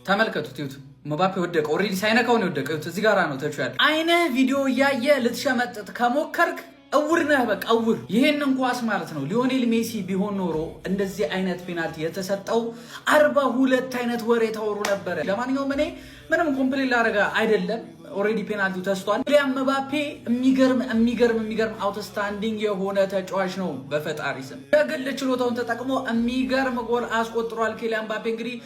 ተመልከቱት፣ ይዩት። ምባፔ ወደቀ። Already ሳይነካው ነው የወደቀ። ይዩት፣ እዚህ ጋራ ነው ተቹ ያለ። አይነህ ቪዲዮ እያየ ልትሸመጥጥ ከሞከርክ እውር ነህ፣ በቃ እውር። ይሄንን ኳስ ማለት ነው ሊዮኔል ሜሲ ቢሆን ኖሮ እንደዚህ አይነት ፔናልቲ የተሰጠው 42 አይነት ወሬ ታወሩ ነበረ። ለማንኛውም እኔ ምንም complain ላደርግ አይደለም። Already ፔናልቲው ተስቷል። ኪሊያን ምባፔ የሚገርም የሚገርም የሚገርም outstanding የሆነ ተጫዋች ነው። በፈጣሪ ስም የግል ችሎታውን ተጠቅሞ የሚገርም ጎል አስቆጥሯል። ኪሊያን ምባፔ እንግዲህ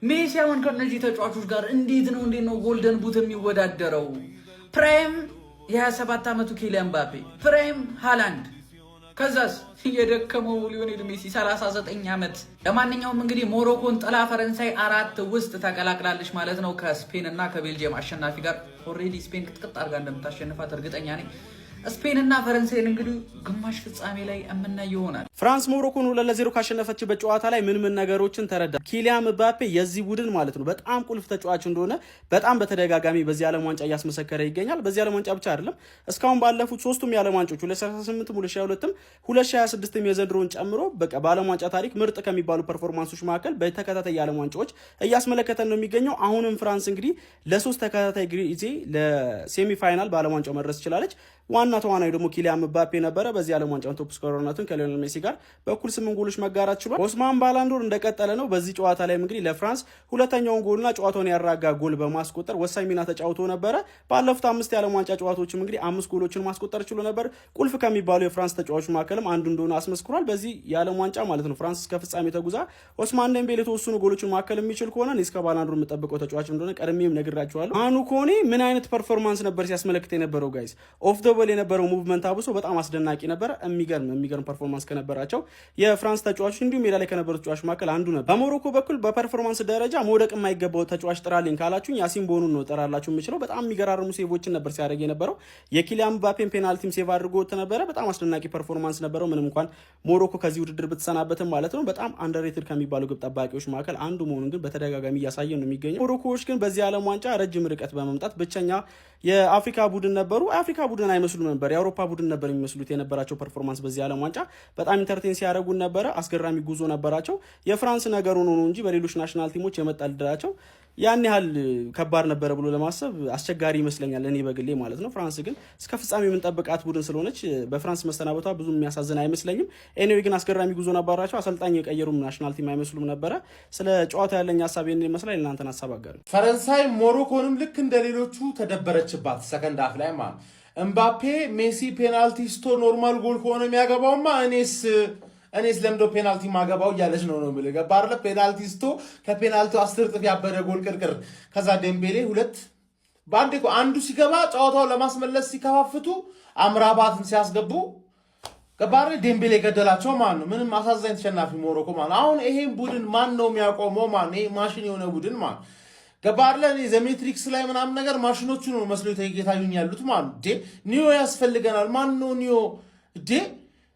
ሜሲ አሁን ከነዚህ ተጫዋቾች ጋር እንዴት ነው golden boot የሚወዳደረው? Prime የ27 ዓመቱ ኪሊያን ምባፔ፣ prime ሃላንድ፣ ከዛስ የደከመው ሊዮኔል ሜሲ 39 ዓመት። ለማንኛውም እንግዲህ ሞሮኮን ጥላ ፈረንሳይ አራት ውስጥ ተቀላቅላለች ማለት ነው ከስፔን እና ከቤልጅየም አሸናፊ ጋር። Already ስፔን ቅጥቅጥ አድርጋ እንደምታሸንፋት እርግጠኛ ነኝ። ስፔን እና ፈረንሳይን እንግዲህ ግማሽ ፍጻሜ ላይ የምናይ ይሆናል። ፍራንስ ሞሮኮን 2-0 ካሸነፈችበት ጨዋታ ላይ ምን ምን ነገሮችን ተረዳ? ኪሊያን ምባፔ የዚህ ቡድን ማለት ነው በጣም ቁልፍ ተጫዋች እንደሆነ በጣም በተደጋጋሚ በዚህ ዓለም ዋንጫ እያስመሰከረ ይገኛል። በዚህ ዓለም ዋንጫ ብቻ አይደለም፣ እስካሁን ባለፉት ሶስቱም የዓለም ዋንጫዎች 2018፣ 2022፣ 2026 የዘንድሮን ጨምሮ በቃ በዓለም ዋንጫ ታሪክ ምርጥ ከሚባሉ performance ኦች መካከል በተከታታይ የዓለም ዋንጫዎች እያስመለከተን ነው የሚገኘው። አሁንም ፍራንስ እንግዲህ ለሶስት ተከታታይ ጊዜ ለ semi final በዓለም ዋንጫው መድረስ ችላለች። ዋና ተዋናዩ ደግሞ ኪሊያን ምባፔ ነበረ። በዚህ ዓለም ዋንጫውን top scorer ነቱን ከሊዮኔል ሜሲ ጋር በእኩል ስምንት ጎሎች መጋራት ችሏል። ኦስማን ባላንዶር እንደቀጠለ ነው። በዚህ ጨዋታ ላይም እንግዲህ ለፍራንስ ሁለተኛውን ጎልና ጨዋታውን ያረጋጋ ጎል በማስቆጠር ወሳኝ ሚና ተጫውቶ ነበረ። ባለፉት አምስት የዓለም ዋንጫ ጨዋታዎችም እንግዲህ አምስት ጎሎችን ማስቆጠር ችሎ ነበር። ቁልፍ ከሚባሉ የፍራንስ ተጫዋቾች መካከልም አንዱ እንደሆነ አስመስክሯል። በዚህ የዓለም ዋንጫ ማለት ነው ፍራንስ እስከ ፍጻሜ ተጉዛ ኦስማን ደምቤሌ የተወሰኑ ጎሎችን ማከል የሚችል ከሆነ እኔ እስከ ባላንዶር የምጠብቀው ተጫዋች እንደሆነ ቀድሜም ነግራችኋለሁ። ማኑ ኮኔ ምን አይነት performance ነበር ሲያስመለክት የነበረው guys? Off the ball የነበረው movement አብሶ በጣም አስደናቂ ነበረ። የሚገርም የሚገርም performance ከነበራቸው የፍራንስ ተጫዋቾች እንዲሁም ሜዳ ላይ ከነበሩ ተጫዋቾች መካከል አንዱ ነበር። በሞሮኮ በኩል በ performance ደረጃ መውደቅ የማይገባው ተጫዋች ጥራልኝ ካላችሁኝ ያሲን ቦኑን ነው ጠራላችሁ የምችለው። በጣም የሚገራርሙ save ኦችን ነበር ሲያደርግ የነበረው። የኪሊያን ምባፔን ፔናልቲም save አድርጎት ነበረ። በጣም አስደናቂ performance ነበረው። ምንም እንኳን ሞሮኮ ከዚህ ውድድር ብትሰናበትም ማለት ነው። በጣም underrated ከሚባሉ ግብ ጠባቂዎች መካከል አንዱ መሆኑን ግን በተደጋጋሚ እያሳየ ነው የሚገኘው። ሞሮኮዎች ግን በዚህ ዓለም ዋንጫ ረጅም ርቀት በመምጣት ብቸኛ የአፍሪካ ቡድን ነበሩ። የአፍሪካ ቡድን አይመስሉም ነበር፣ የአውሮፓ ቡድን ነበር የሚመስሉት። የነበራቸው performance በዚህ ዓለም ዋንጫ በጣም entertain ሲያደርጉን ነበረ። አስገራሚ ጉዞ ነበራቸው። የፍራንስ ነገር ሆኖ ነው እንጂ በሌሎች national team ኦች የመጣ ልድራቸው ያን ያህል ከባድ ነበረ ብሎ ለማሰብ አስቸጋሪ ይመስለኛል፣ እኔ በግሌ ማለት ነው። ፍራንስ ግን እስከ ፍጻሜ የምንጠብቃት ቡድን ስለሆነች በፍራንስ መሰናበቷ ብዙ የሚያሳዝን አይመስለኝም። Anyway ግን አስገራሚ ጉዞ ነበራቸው። አሰልጣኝ የቀየሩም national team አይመስሉም ነበረ። ስለ ጨዋታ ያለኝ ሀሳብ ይህንን ይመስላል። እናንተን ሀሳብ አጋሩ። ፈረንሳይ ሞሮኮንም ልክ እንደ ሌሎቹ ተደበረችባት። Second half ላይ ማለት እምባፔ ሜሲ ፔናልቲ ስቶ normal ጎል ከሆነ የሚያገባውማ እኔስ ለምዶ ፔናልቲ ማገባው እያለች ነው ነው የምልህ። ገባህ አይደለ? ፔናልቲ ስቶ ከፔናልቲው 10 እጥፍ ያበደ ጎል ቅርቅር። ከዛ ዴምቤሌ ሁለት በአንድ እኮ አንዱ ሲገባ ጨዋታውን ለማስመለስ ሲከፋፍቱ አምራባትን ሲያስገቡ፣ ገባህ አይደለ? ዴምቤሌ ገደላቸው ማለት ነው። ምንም አሳዛኝ ተሸናፊ ሞሮኮ ማለት ነው። አሁን ይሄን ቡድን ማን ነው የሚያቆመው? ማለት ነው ይሄ ማሽን የሆነ ቡድን ማለት፣ ገባህ አይደለ? እኔ The Matrix ላይ ምናምን ነገር ማሽኖቹ ነው መስሎ የታዩኝ ያሉት ማለት ነው። ኒዮ ያስፈልገናል። ማን ነው ኒዮ? እንዴ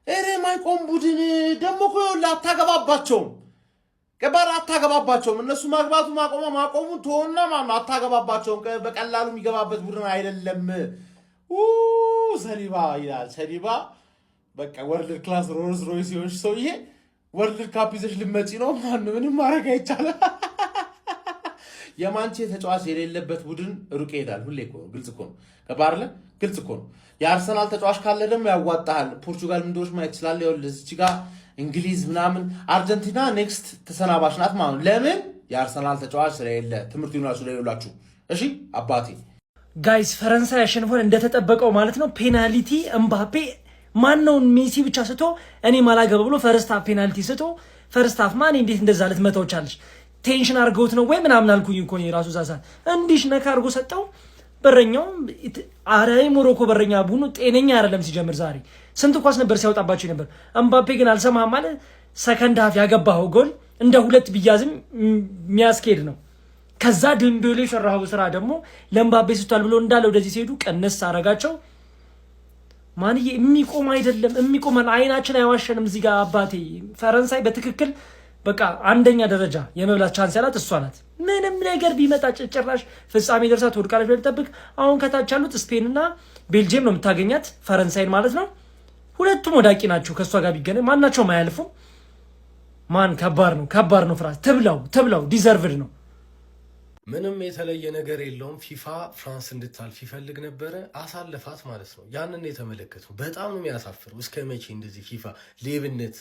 ኧረ ማይቆም ቡድን ደግሞ እኮ ይኸውልህ አታገባባቸውም። ገባህ? አታገባባቸውም። እነሱ ማግባቱ ማቆማ ማቆሙን ተወና ማለት ነው አታገባባቸውም። በቀላሉ የሚገባበት ቡድን አይደለም። ሰሊባ ይላል። ሰሊባ በቃ world class ሮልስ ሮይስ የሆንሽ ሰውዬ World Cup ይዘሽ ልመጪ ነው። ማን ምንም ማድረግ አይቻልም። የማንቼ ተጫዋች የሌለበት ቡድን ሩቅ ይሄዳል። ሁሌ እኮ ነው። ግልጽ እኮ ነው። ገባህ አይደለ? ግልጽ እኮ ነው። የአርሰናል ተጫዋች ካለ ደግሞ ያዋጣሃል። ፖርቹጋል ምንድሮች ማየት ትችላለህ። ይኸውልህ እዚች ጋር እንግሊዝ ምናምን፣ አርጀንቲና next ተሰናባች ናት ማለት ነው። ለምን? የአርሰናል ተጫዋች ስለሌለ። ትምህርት ይሆናችሁ ለሌላችሁ። እሺ አባቴ። Guys፣ ፈረንሳይ አሸንፏል እንደተጠበቀው ማለት ነው። ፔናልቲ እምባፔ ማነው ሜሲ ብቻ ስቶ እኔ ማላገባ ብሎ first half ፔናልቲ ስቶ first half ማን እንዴት እንደዛ ልትመታው ቻለች? Tension አድርገውት ነው ወይ ምናምን አልኩኝ እኮ እኔ ራሱ ዛዛ እንዲሽ ነካ አድርጎ ሰጠው። በረኛው አረ ሞሮኮ በረኛ ቡኑ ጤነኛ አይደለም ሲጀምር። ዛሬ ስንት ኳስ ነበር ሲያወጣባቸው ነበር። እምባፔ ግን አልሰማህም ማለት second half ያገባኸው ጎል እንደ ሁለት ቢያዝም የሚያስኬድ ነው። ከዛ ድምቤሌ የሰራኸው ስራ ደግሞ ለምባፔ ስቷል ብሎ እንዳለ ወደዚህ ሲሄዱ ቀነስ አረጋቸው። ማንዬ የሚቆም አይደለም፣ የሚቆም አይናችን አይዋሸንም። እዚህ ጋር አባቴ ፈረንሳይ በትክክል በቃ አንደኛ ደረጃ የመብላት chance ያላት እሷ ናት። ምንም ነገር ቢመጣ ጭራሽ ፍጻሜ ደርሳ ትወድቃለች ብለህ ጠብቅ። አሁን ከታች ያሉት ስፔን እና ቤልጅየም ነው የምታገኛት ፈረንሳይን ማለት ነው። ሁለቱም ወዳቂ ናቸው። ከእሷ ጋር ቢገናኝ ማናቸውም አያልፉም። ማን ከባድ ነው፣ ከባድ ነው። ፍራንስ ትብላው፣ ትብላው፣ deserved ነው። ምንም የተለየ ነገር የለውም። ፊፋ ፍራንስ እንድታልፍ ይፈልግ ነበረ፣ አሳለፋት ማለት ነው። ያንን የተመለከትነው በጣም ነው የሚያሳፍረው። እስከ መቼ እንደዚህ ፊፋ ሌብነት?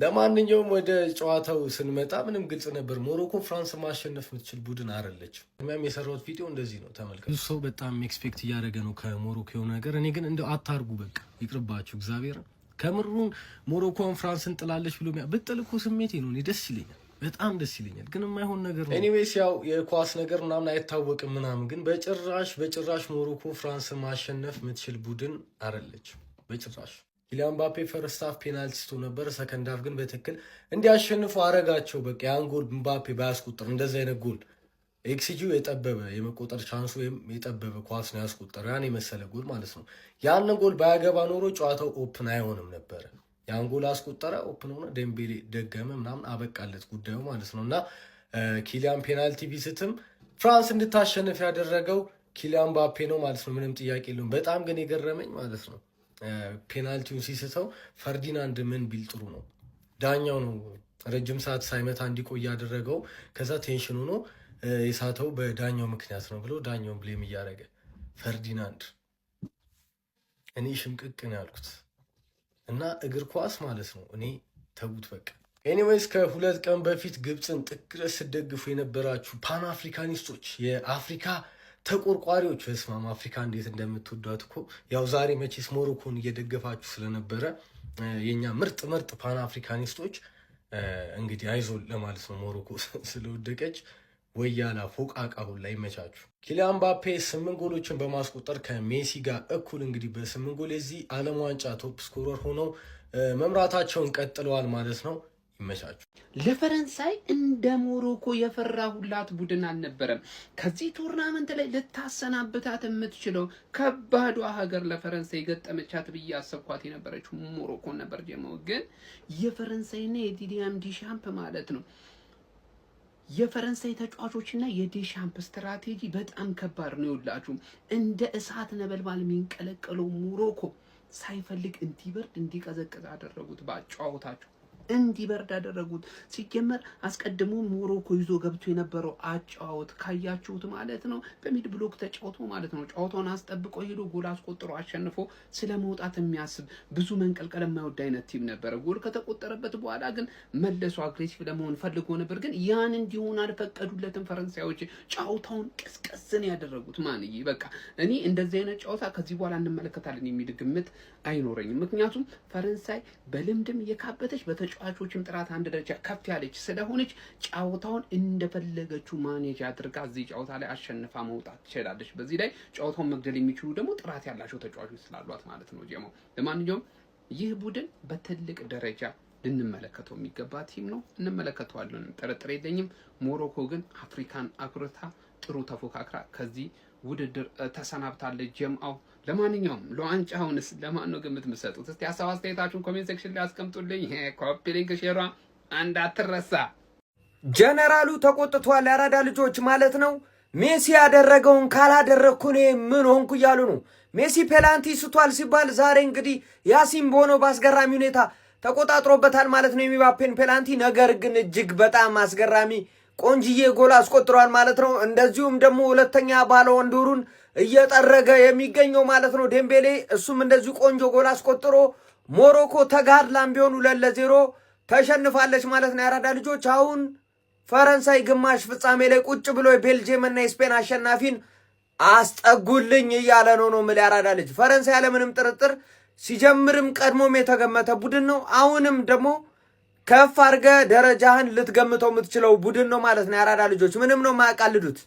ለማንኛውም ወደ ጨዋታው ስንመጣ ምንም ግልጽ ነበር። ሞሮኮ ፍራንስ ማሸነፍ የምትችል ቡድን አይደለችም። እኛም የሰራሁት ቪዲዮ እንደዚህ ነው፣ ተመልከቱ። ብዙ ሰው በጣም expect እያደረገ ነው ከሞሮኮ የሆነ ነገር። እኔ ግን እንደው አታርጉ፣ በቃ ይቅርባችሁ። እግዚአብሔር ከምሩን ሞሮኮን ፍራንስን ጥላለች ብሎ ብጥል እኮ ስሜቴ ነው፣ እኔ ደስ ይለኛል፣ በጣም ደስ ይለኛል። ግን የማይሆን ነገር ነው። Anyways ያው የኳስ ነገር ምናምን አይታወቅም ምናምን፣ ግን በጭራሽ በጭራሽ ሞሮኮ ፍራንስ ማሸነፍ የምትችል ቡድን አይደለችም በጭራሽ። ኪሊያን ምባፔ first half ፔናልቲ ስቶ ነበር። Second half ግን በትክክል እንዲያሸንፉ አረጋቸው። በቃ ያን ጎል ምባፔ ባያስቆጥር፣ እንደዚህ አይነት ጎል ኤክስጂው የጠበበ፣ የመቆጠር chance ኡ ወይም የጠበበ ኳስ ነው ያስቆጠረው። ያን የመሰለ ጎል ማለት ነው። ያንን ጎል ባያገባ ኖሮ ጨዋታው open አይሆንም ነበረ። ያን ጎል አስቆጠረ፣ open ሆነ፣ ዴምቤሌ ደገመ ምናምን፣ አበቃለት ጉዳዩ ማለት ነው። እና ኪሊያን ፔናልቲ ቢስትም ፍራንስ እንድታሸንፍ ያደረገው ኪሊያን ምባፔ ነው ማለት ነው። ምንም ጥያቄ የለውም። በጣም ግን የገረመኝ ማለት ነው ፔናልቲውን ሲስተው ፈርዲናንድ ምን ቢል ጥሩ ነው? ዳኛው ነው ረጅም ሰዓት ሳይመታ እንዲቆይ ያደረገው። ከዛ tension ሆኖ የሳተው በዳኛው ምክንያት ነው ብሎ ዳኛውን blame እያደረገ ፈርዲናንድ፣ እኔ ሽምቅቅ ነው ያልኩት። እና እግር ኳስ ማለት ነው እኔ ተዉት በቃ። Anyways ከ2 ቀን በፊት ግብፅን ጥግ ድረስ ስትደግፉ የነበራችሁ ፓን አፍሪካኒስቶች፣ የአፍሪካ ተቆርቋሪዎች፣ በስማም አፍሪካ እንዴት እንደምትወዷት እኮ። ያው ዛሬ መቼስ ሞሮኮን እየደገፋችሁ ስለነበረ የኛ ምርጥ ምርጥ ፓን አፍሪካኒስቶች እንግዲህ አይዞን ለማለት ነው። ሞሮኮ ስለወደቀች ወያላ ፎቃቃ ሁላ ይመቻችሁ። ኪሊያን ምባፔ ስምንት ጎሎችን በማስቆጠር ከሜሲ ጋር እኩል እንግዲህ በስምንት ጎል የዚህ ዓለም ዋንጫ top scorer ሆነው መምራታቸውን ቀጥለዋል ማለት ነው። ይመቻችሁ። ለፈረንሳይ እንደ ሞሮኮ የፈራሁላት ቡድን አልነበረም። ከዚህ tournament ላይ ልታሰናብታት የምትችለው ከባዷ ሀገር ለፈረንሳይ ገጠመቻት ብዬ አሰብኳት የነበረችው ሞሮኮን ነበር። ጀመው ግን የፈረንሳይና የዲዲያም ዲሻምፕ ማለት ነው፣ የፈረንሳይ ተጫዋቾችና የዴሻምፕ ስትራቴጂ በጣም ከባድ ነው። ይውላችሁ እንደ እሳት ነበልባል የሚንቀለቀለው ሞሮኮ ሳይፈልግ እንዲበርድ እንዲቀዘቅዝ አደረጉት በአጨዋወታቸው። እንዲበርድ አደረጉት። ሲጀመር አስቀድሞ ሞሮኮ ይዞ ገብቶ የነበረው አጨዋወት ካያችሁት ማለት ነው በ mid block ተጫውቶ ማለት ነው ጨዋታውን አስጠብቆ ሄዶ ጎል አስቆጥሮ አሸንፎ ስለ መውጣት የሚያስብ፣ ብዙ መንቀልቀል የማይወድ አይነት team ነበረ። ጎል ከተቆጠረበት በኋላ ግን መለሱ aggressive ለመሆን ፈልጎ ነበር፣ ግን ያን እንዲሆን አልፈቀዱለትም ፈረንሳዮች። ጨዋታውን ቅዝቅዝን ያደረጉት ማንዬ። በቃ እኔ እንደዚህ አይነት ጨዋታ ከዚህ በኋላ እንመለከታለን የሚል ግምት አይኖረኝም። ምክንያቱም ፈረንሳይ በልምድም እየካበተች በተጫዋቾችም ጥራት አንድ ደረጃ ከፍ ያለች ስለሆነች ጨዋታውን እንደፈለገችው manage አድርጋ እዚህ ጨዋታ ላይ አሸንፋ መውጣት ትችላለች። በዚህ ላይ ጨዋታውን መግደል የሚችሉ ደግሞ ጥራት ያላቸው ተጫዋቾች ስላሏት ማለት ነው። ጀማው ለማንኛውም ይህ ቡድን በትልቅ ደረጃ ልንመለከተው የሚገባ team ነው። እንመለከተዋለን፣ ጥርጥር የለኝም። ሞሮኮ ግን አፍሪካን አኩርታ ጥሩ ተፎካክራ ከዚህ ውድድር ተሰናብታለች። ጀምአው ለማንኛውም ለዋንጫውንስ ለማን ነው ግምት የምትሰጡት? እስቲ ሀሳብ አስተያየታችሁን comment section ላይ አስቀምጡልኝ። Copy link share ዋ እንዳትረሳ። ጀነራሉ ተቆጥቷል። የአራዳ ልጆች ማለት ነው። ሜሲ ያደረገውን ካላደረግኩ እኔ ምን ሆንኩ እያሉ ነው። ሜሲ ፔናልቲ ስቷል ሲባል ዛሬ እንግዲህ ያሲን ቦኖ በአስገራሚ ሁኔታ ተቆጣጥሮበታል ማለት ነው የሚባፔን ፔናልቲ። ነገር ግን እጅግ በጣም አስገራሚ ቆንጅዬ ጎል አስቆጥሯል ማለት ነው። እንደዚሁም ደግሞ ሁለተኛ ባሎንዶሩን እየጠረገ የሚገኘው ማለት ነው ዴምቤሌ፣ እሱም እንደዚሁ ቆንጆ ጎል አስቆጥሮ ሞሮኮ ተጋድላም ቢሆን 2-0 ተሸንፋለች ማለት ነው። የአራዳ ልጆች፣ አሁን ፈረንሳይ ግማሽ ፍጻሜ ላይ ቁጭ ብሎ የቤልጅየም እና የስፔን አሸናፊን አስጠጉልኝ እያለ ነው ነው የምልህ የአራዳ ልጅ። ፈረንሳይ ያለምንም ጥርጥር ሲጀምርም ቀድሞም የተገመተ ቡድን ነው። አሁንም ደግሞ ከፍ አድርገህ ደረጃህን ልትገምተው የምትችለው ቡድን ነው ማለት ነው። የአራዳ ልጆች፣ ምንም ነው የማያቃልዱት።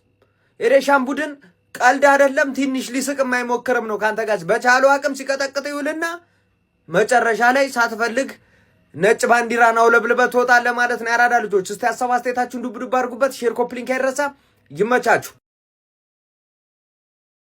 የዴሻም ቡድን ቀልድ አይደለም። ትንሽ ሊስቅ የማይሞክርም ነው ከአንተ ጋር በቻሉ አቅም ሲቀጠቅጥ ይውልና መጨረሻ ላይ ሳትፈልግ ነጭ ባንዲራን አውለብልበህ ትወጣለህ ማለት ነው። የአራዳ ልጆች፣ እስቲ ሀሳብ አስተያየታችሁን ዱብ ዱብ አድርጉበት። Share copy link አይረሳ። ይመቻችሁ።